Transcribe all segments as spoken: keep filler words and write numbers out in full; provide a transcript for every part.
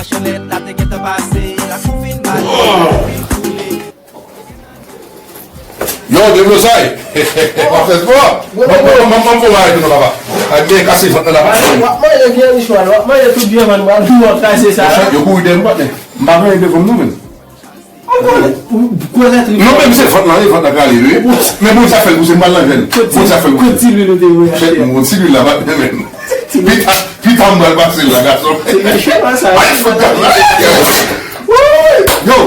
Chanèt la te gentan pase, lakou fin bale, fin koule. Yo, deblozay! W ap fè spò? Mwen, mwen, mwen, mwen, mwen, mwen, mwen, papa. Ay, byen kase vant nan la. W ap manje vye rich, w ap manje tout vye vant, w ap tou kraze sa. Monchè, yo kouri dèyè m, patnè. M pa manje devan m, non, menm. Ou konnen, ou konnen tri. Non, menm se vant la, wi, vant la k rale, wi. Men Bondye ap fè l pouse, m pral nan jèn. Bondye ap fè l pouse. Kot ti lwil ou te voye achte? Monchè, m gon ti lwil la, patnè, menm. Pita, pita m pral pase l la, gason. Se mèchant, sa. Ay, fout gaz la. Yo!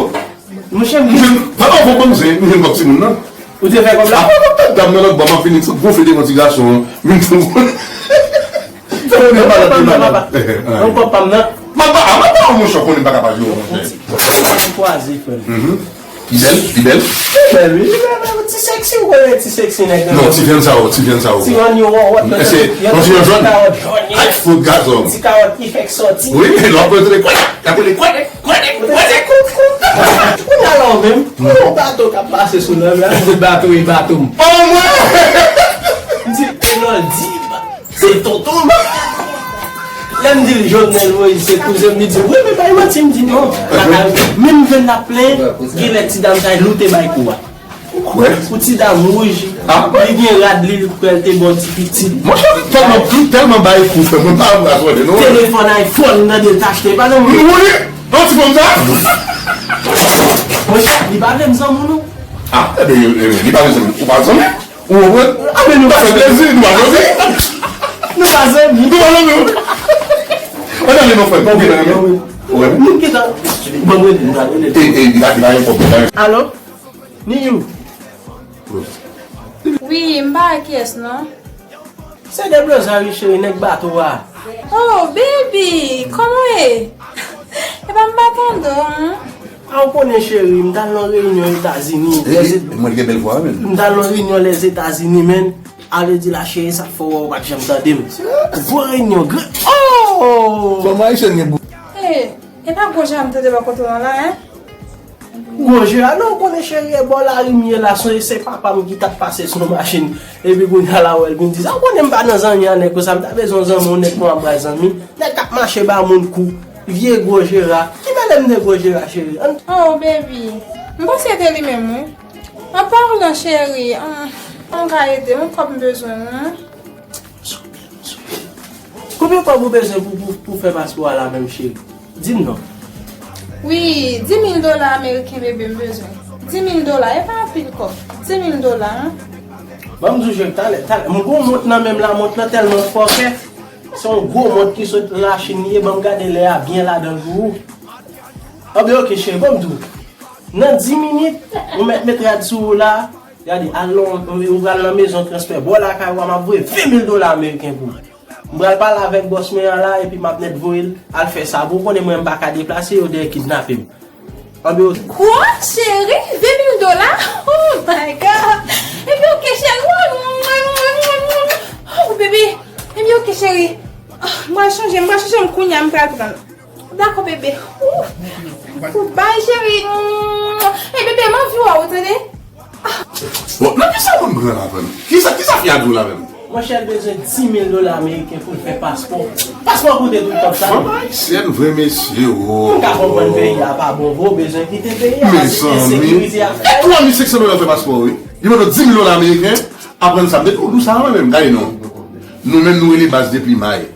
Monchè, m gen. Papa, fò ban m zen, m jwenn kòb timoun nan. Ou te fè kòb la? Apa, dam nan lòt bò, m ap vini, tout gonfle devan ti gason an. Vin tou. Fè yon malad, yon malad. Yon kòb pa m nan. M ap ba, m ap ba w, monchè, konnen m pa ka pa jere w, monchè. Yon ti, yon ti kwaze, frè m. Mhm. Li bèl, li bèl. Li bèl, wi, li bèl, wi, ti sexy, ou konnen ti sexy nèg nan. Non, ti vyann sa yo, ti vyann sa yo. Ti vyann yo wòwòt nan. Se yon ti vyann jòn. Ti kawòt jòn. Ay, fout gazon. Ti kawòt ki fèk sòti. Wi, lè w ap rantre, kwèdèk, y ap rele kwèdèk, kwèdèk, kwèdèk. Kout, kout. Ou nan lò menm. Yon bato k ap pase sou lanmè a, se bato e bato m. Oh, mwen! M di, e lò l di, se tonton m. Lè m di l Jovenel Moïse se kouzen m, li di, wi, men bay manti, m di, non. Menm jwenn l ap plenyen, genlè ti dam sa loute bay kou a. Ou kwè? Pou ti dam wouj, li gen rad li, li kwè l te bon ti pitit. Monchè, tèlman, tèlman bay kou, frè, mwen pa anbrase, non. Telefòn iPhone, nan de l t achte, pa nan mwen. Wi, yon ti fanm sa. Monchè, li pa vle m zanmi w, non. Ah, ebyen, ebyen, li pa vle zanmi w. Ou pa zanmi? Ou konprann? Ah, men nou pa zanmi. Sa fè plezi, nou pa zanmi. Nou pa zanmi. Nou pa zanmi. Ann ale non, frè. Bon, ok, nan men. Ou wè? Nou gentan. Bon, mwen, nou pa zanmi. E, e, li pa, li pa gen pwoblèm. Alo? Niyou. Wi, m pa wè kiyès non. Se deblozay wi cheri, nèg bato a. Oh, baby, kòman w ye? Epa m pa tande w, non. A, ou konnen cheri, m t al nan reyinyon Etazini. Mwen gen bèl vwa, men. M t al nan reyinyon Lèzetazini, men. A vle di la cheri, sa k fè w wè w pa t janm tande m. Gwo reyinyon, gran. Oh! Fanm ayisyèn gen bout. Eh, epa gwo jan m tande bò kote w la, en? Gwo je a, non, ou konnen cheri, e bò lari m ye la, se, se papa m ki t ap pase sou machin. Epi kounye a la, wè l vin di sa. Ou konnen m pa nan zanmi a nèg konsa, m ta bezwen zanmi yon nèg pou m ap bay zanmi. Nèg k ap mache ba moun kou, vye gwo jera. Ki valè m te gwo jera, cheri? Ann. Oh, baby. M panse se te li menm, wi. An palan, cheri, an, an ka ede m, yon kòb m bezwen, wi. Konbyen kòb ou bezwen pou, pou, pou fè paspò a la menm, cheri? Di m non. Wi, di mil dola ameriken bebe m bezwen. Di mil dola, e pa anpil kòb. Di mil dola, en. Ban m di w, cheri, talè, talè. M gon mont nan men m la, mont lan tèlman fòkè. Se yon gwo mont ki sot Lachin li ye, ban m gade lè a byen ladan l pou ou. Anben, ok, cheri, ban m di w. Nan dis minit, ou mèt met rad sou ou la. Gade, al nan, ou pral nan mezon transfè bò lakay ou a, m ap voye ven mil dola ameriken pou ou. M pral pale avèk bòs mwen an la, epi m ap nèt voye l al fè sa pou ou. Ou konnen mwen, m pa ka deplase, yo dèyè kidnape m. Anben, ok. Kwa, cheri? Ven mil dola? Oh my God! Epi, ok, cheri. Oh, bebe. Epi, ok, cheri. Ah, m pral chanje, m pral chanje m kounye a, m pral pran l. Dakò, bebe. Ouf. Ou bay, cheri. E, bebe, m anvi wè w, tande? Bon, nan kisa moun pran la, frè m? Kisa, kisa fi a di w la menm? Monchè, l bezwen dis mil dola ameriken pou l fè paspò. Paspò koute tout kòb sa. Fanm ayisyèn vre, mesye, o. M ka konprann peyi a pa bon vre, w bezwen kite peyi a, paske ensekirite ap fè. Mezanmi. E twa mil senk san dola fè paspò, wi. Li mande w dis mil dola ameriken, aprann sa. M te di w, dous sa mwen menm, gade non. Nou menm, nou rele baz depi may.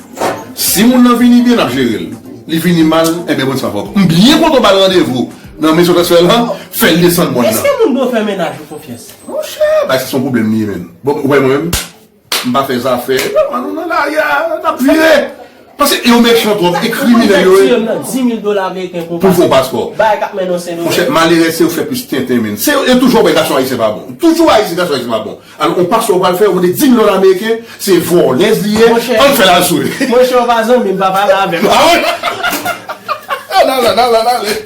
Si moun nan vini byen, n ap jere l. Li vini mal, enben, Bondye pa fè w. M byen kontan w ba l randevou nan mezon transfè lan, fè l desann mòn nan. Èske moun dwe fè mennaj ou konfyans? Monchè, bay sa se yon pwoblèm li ye, menm. Bon, ou wè mwen menm, m pa fè zafè. Non, nou nan lari a, n ap vire. Paske yo mechan twòp, e kriminèl yo ye. Pou fè w paspò. Bagay k ap mennen w Sendomeng. Monchè, malerèz se yo fè plis tenten, menm. Se yo, yo toujou wè gason ayisyen pa bon. Toujou ayisyen, gason ayisyen pa bon. Alò, yon paspò w pral fè, ou mande dis mil dola ameriken, se vòlèz li ye, ann fè l al sou li. Monchè, w pa zanmi m, pa pale avè m. Ah wi? Ala, ala, ala, ala.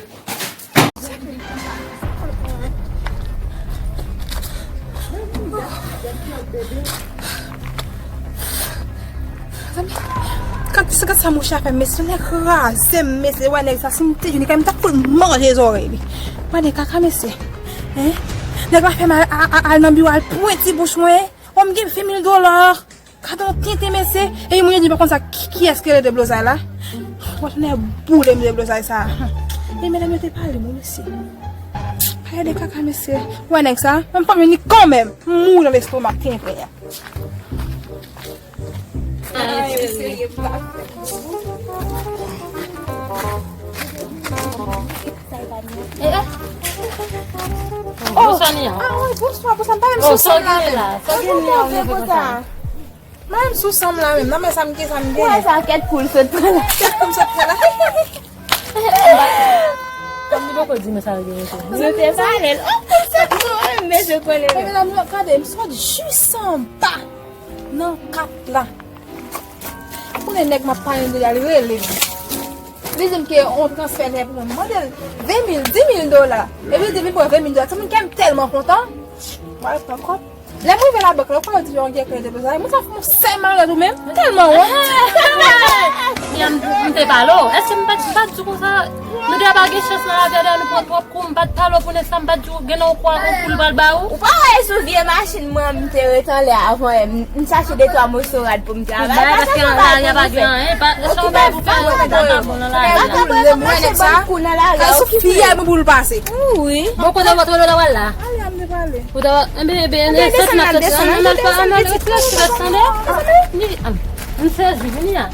Gad sa, gad sa mouche a fè m, mesye, nèg kraze m, mesye, wè nèg sa, si m te jwenn li kay, m t ap fout manje zòrèy li. Gade kaka, mesye. Hein? Nèg la fè m al, al, al, al nan biwo, al pwenti bouch mwen. Wè m gen ven mil dola. Gade yon tenten, mesye. E moun yo di m pa konn sa, ki, kiyès ki rele deblozay la? Pòt nèg boule m de blozay sa. E medam yo te pale, mwen, mesye. Pale de kaka, mesye. Wè nèg sa, menm fanmi ni kanmenm. M mouri nan lestomak, tenten. Ay, mesye, m pa fè. Eh, eh. Oh, bonswa, Nia. Ah, wi, bonswa, bonswa. M pa menm sou sa m la menm. Sa gen la? Sa gen la, ou leve konsa? Mwen menm sou sa m la menm. Non, men sa m gen, sa m gen. Wè, sa kèt poul sot pran la. Kèt poul sot pran la. Kòm li poko di mwen sa l gen, mesye. Mwen te pale l. Oh, poul sot pran, men je konnen. Men medam yo, gade, m sot jis anba. Nan kat la. Konnen nèg m ap pale de li a, li rele m. Li di m ke on transfè fè pou mwen. M mande l ven mil, di mil dola. Epi li di m li pran ven mil dola. Timoun, kè m tèlman kontan. Mwen al pran kòb. Lè m rive labank la, ou kwè yo di yo gen kredi pou sa? Mwen sa fè yon sèl malèt ou menm. M tèlman wont. Nia, m, m te pale w. Èske m pa t, m pa t di w konsa? Nou te pa gen chans nan lavi a, nou pran twòp kou, m pa t pale w pou nèg sa, m pa t di w gen nan yon kwa, yon kou l pral ba ou. Ou pa wè sou vye machin mwen, m te ret anlè avan, m, m chache de twa moso rad pou m travay. Bay, paske nan lari a pa gen anyen, pa, se yon bagay pou fè, nou pa bon nan lari a. Mwen nèg sa, al sou fyè mwen pou l pase. Wi. Bon, kote w, kote w ta pral la? Ale, an m te pale. Ou ta, enben, enben, desann, desann, desann, desann, desann, desann, desann, desann, desann. M sezi, vini a.